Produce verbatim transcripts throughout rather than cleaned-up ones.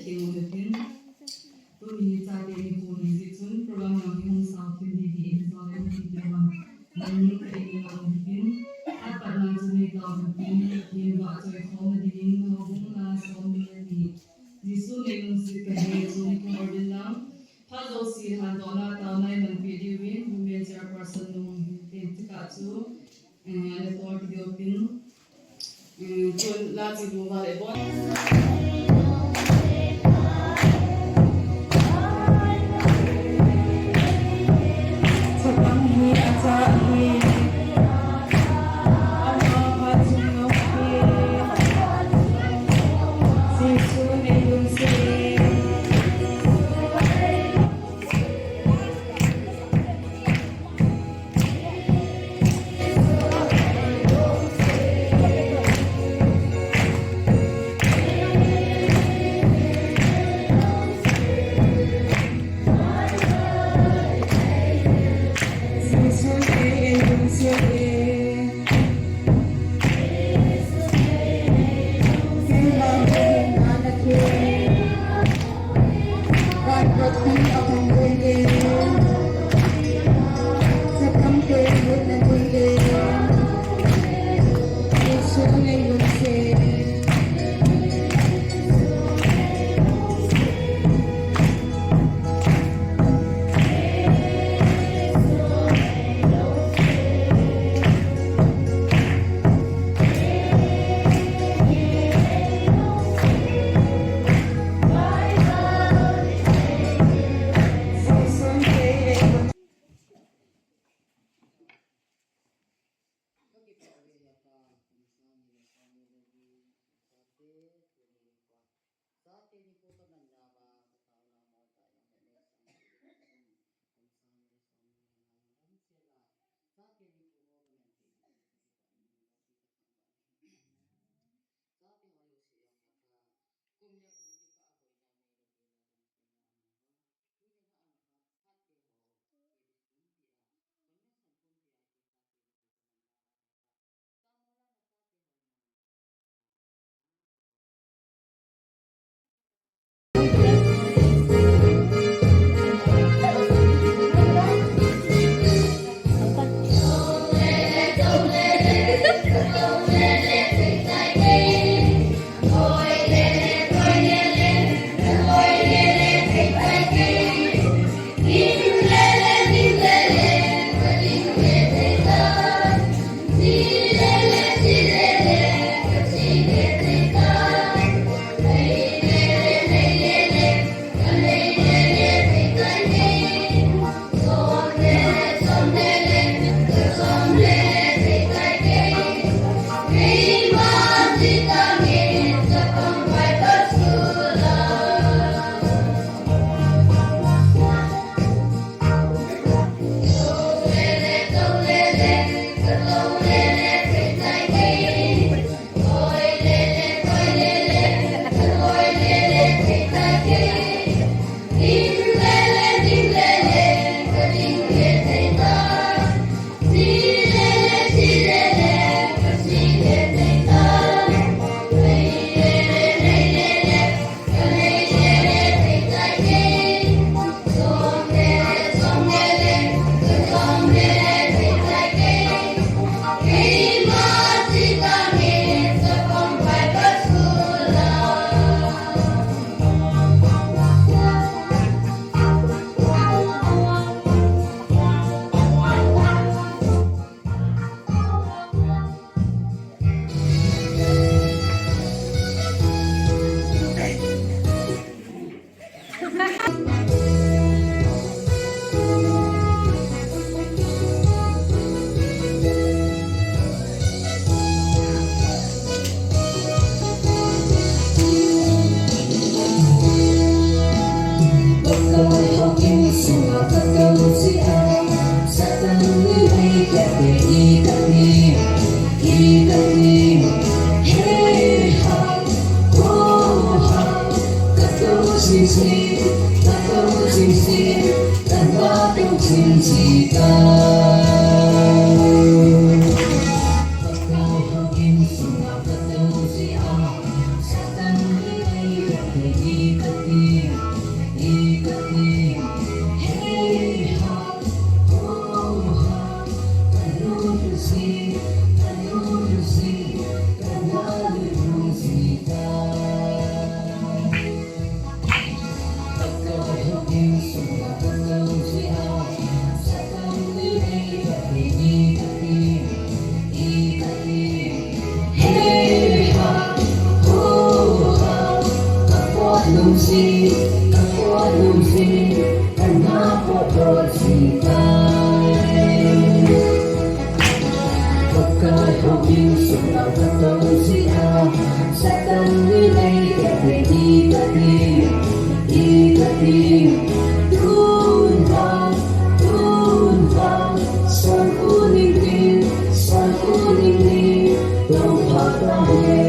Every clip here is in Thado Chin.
Kei u hin, tuni hi chate nikho hi jeh chun program jong hi hung sao thim ding hi in jong in ti te vang. Nangni ka in lang hin, apatna chu nei tau hin, hin vahchoi khom na dingin, Houbung la som le ni. Jesu nei lungset kahi chu nei kihoulim lang. Phat jouse hatdohna taona eimanpi diuvin, women chairperson nu hin tin chika chu, eh, ana tol kit diu tin, eh, chun la chi bu va le bon. Chapang hi acha hi. Ama phat chung nom hi. Jesu nei lungset. Lungsi, ka lungsi, ka na ko ko si kai. Pakai hoping sung ka to si a, Satan ni nei ka ti, i ka ti, i ka ti. Tun vang, tun vang, son u ning ning, son u ning ning, lo pha ta he.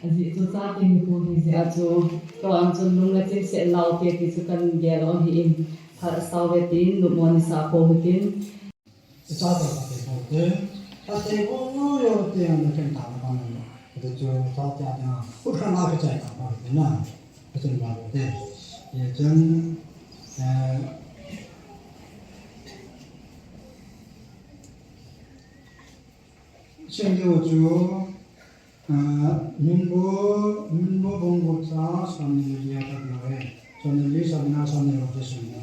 Ajeh chu chate hi pu hi jeh a chu, tua an chun lung le chingset lau te ti chu kan gel u ahin, phat sau ve tin, nupmo ni sa pou hitin. Chate phatthei boh te, phatthei boh lou jou te, an ken ta na kan lo. Ati chu chate a dinga, u khan a kichai ta pa te na, ka chun ba boh te. Ye chun, eh, Chen diu chu, ah, Minbu, Minbu bung gup cha, som ni li a pat lou e. Som ni li, som nga, som ni gup te som ni.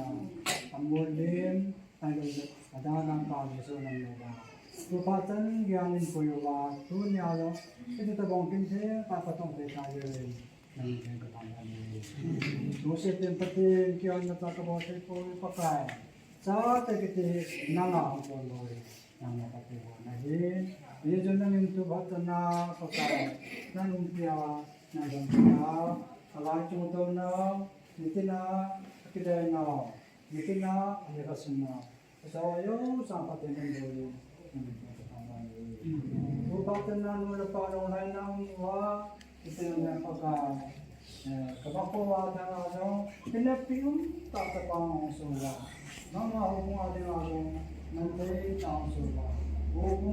da. Amol lim, ai lo da, ada nang ka le so nang lo da. Tu pa chan gyan in ko yo wa, tu nya lo, itu ta bong kin the, ta pa tong te ta yo. Nang ken ka tang ani. Joseph ten Pathen, kian na ta ka bo te ko Pakai. Cha te kiti nang a hong kon lo. Nang na Pathen ho na hi. Ye jo nang in tu ba ta na Pakai. Nang um pia, nang dong pia. Alai chung to na, nitina, kidai na. Nitina, ani ka sum na. Sa yo sa Pathen in doi. Upa ten na nu le pa long lai na um wa. Ite na Pakai. Eh, ka ba ko wa da na jong. Kine pi um ta ta pa ma so wa. Na ma ho ko wa da na jong. Nan dei ta so wa. Ho ko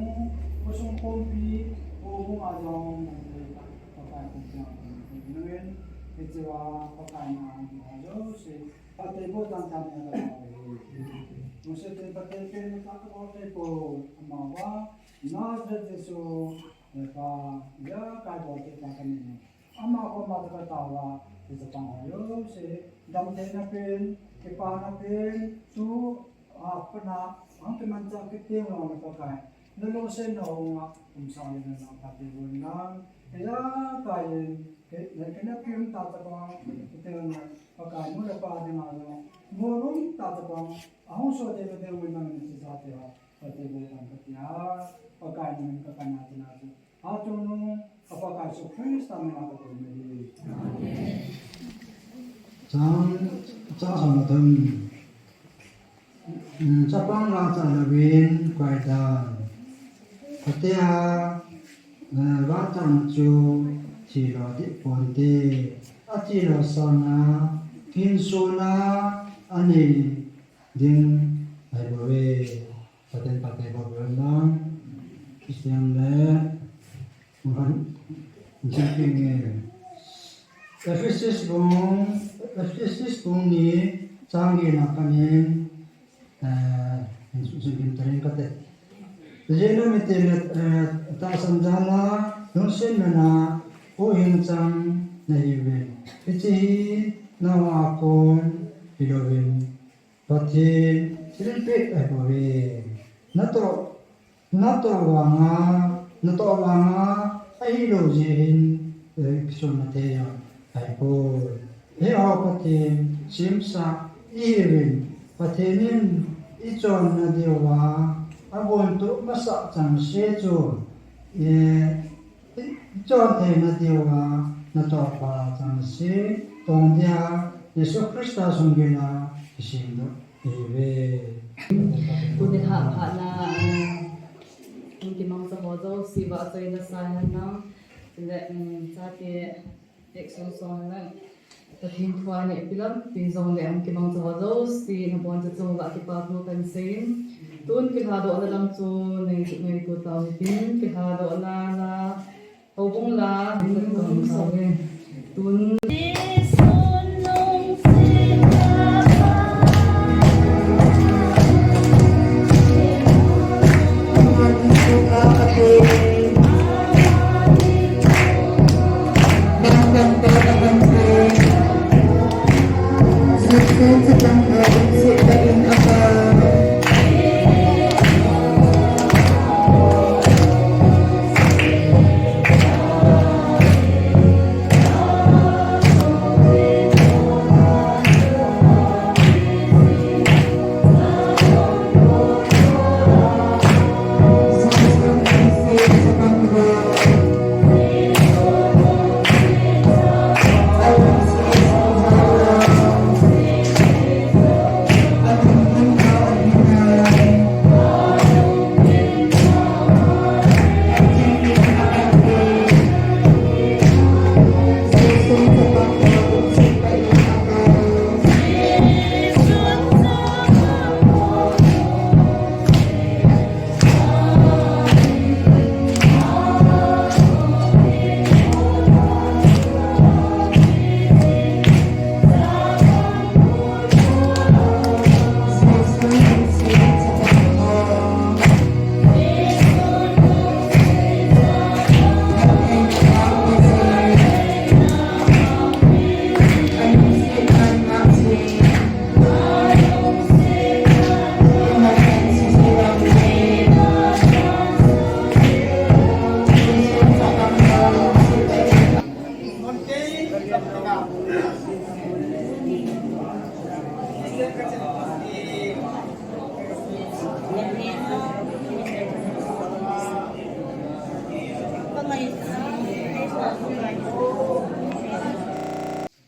ko sung ko pi. Ho ko wa jong. Nan dei ta. Pakai ko jong. Nan ite wa Pakai na um wa jong se. Ate bo tan tan ya ka ba. Mo se te pa te ke ta ko te ko ama wa. Na se te so pa ya ka bo te ta ka ni. Ama ko ma ta ka ta wa. Te ta pa yo se. Dam te na pen, ke pa na pen, tu a pa na, ang ke man cha ke te wa na pa kai. Na lo se na ho nga, um sa le na pa te bo na. Ya ka yin. Ke, le ke na pium ta ta pa, ke te na, Pakai nu le pa ding a jong, mo lum ta ta pa, a hong so te te te win na ni sa te ha, pa te bo kan ka tia, Pakai nu ka kan na te na te. A tu nu, a Pakai Jesu Christa min a ka tu me. Chang, chang sa ma thum. Chapang la cha la vin kwai dan. Ate ha, eh, va chang chu chi lo di pon te. A chi lo sa na, kin su na, ani ding ai bo ve. Paten pate bo ve lang. Christian le. Muhan, jingping e. Ephesus bung, Ephesus bung ni chang gi na panin, eh, jingping tarin kate. Jena mete le, eh, ta sanjala, lungsen mena, o hing chang na hiven. Iti hi na wa kon, hiloven. Pathen, thilpeh ahi bouve. Natoh, natoh vanga, natoh vanga, ahilou jeh in, eh, kisuna thei jong ahipoi. Eiho Pathen semsah ihiuvin, Pathen in ichonna diuva, abontup masat chengse chu, eh, ichon theina diuva, natohpa chengse tong dia, Jesu Christa sunggila kisemdoh ihiuve. Tuni lha phatna, eh, hung kimangcha ho jouse vahchoina sa hen lang. Chule, um, chate, action song hen lang. Pathen thu a nehpi lampi jongle hung kimangcha ho jouse, nabonchauva kipa thu kahin seiyin. Tun kilhadohna lam chu nei, neito tauhitin, kilhadohna la, houbung la, tun.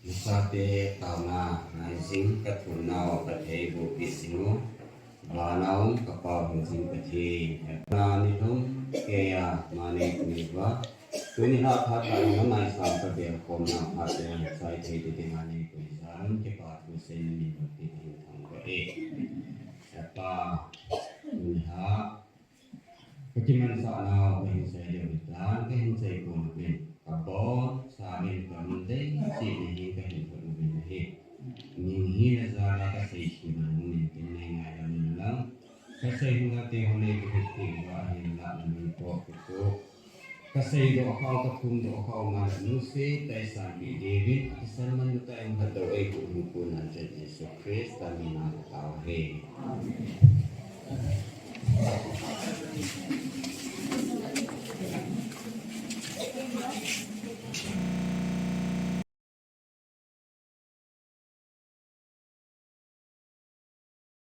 Nasate taona ngaijing kathumnau kathei bohpi jing u. Vana um ka Pa hingjing Pathen. Na nilhum keiya mani tuni va. Tuni lha phat a namaisang ka belkhomna phat a chai thei te dinga neipui jal un kipa thu seiyin min bhakti kahin thangvah e. He Pa, tuni lha kakimanchah nau kahin sei diu hitan, kahin sei pon uvin, kabonchauvin, kamun dei cheh nahin kahin thot uvin ahi. Ning hi najal a kasei khel a hung min tin nei ngaidam in lang. Kasei hung a te hung nei kahi ti uva ahinla namin toh kitoh. Kasei doh khau, kathum doh khau ma le nuse taisan pi David, kisan man nu ta in hat doh ei ku hung ku nan chen Jesu Christa min a katao ahi.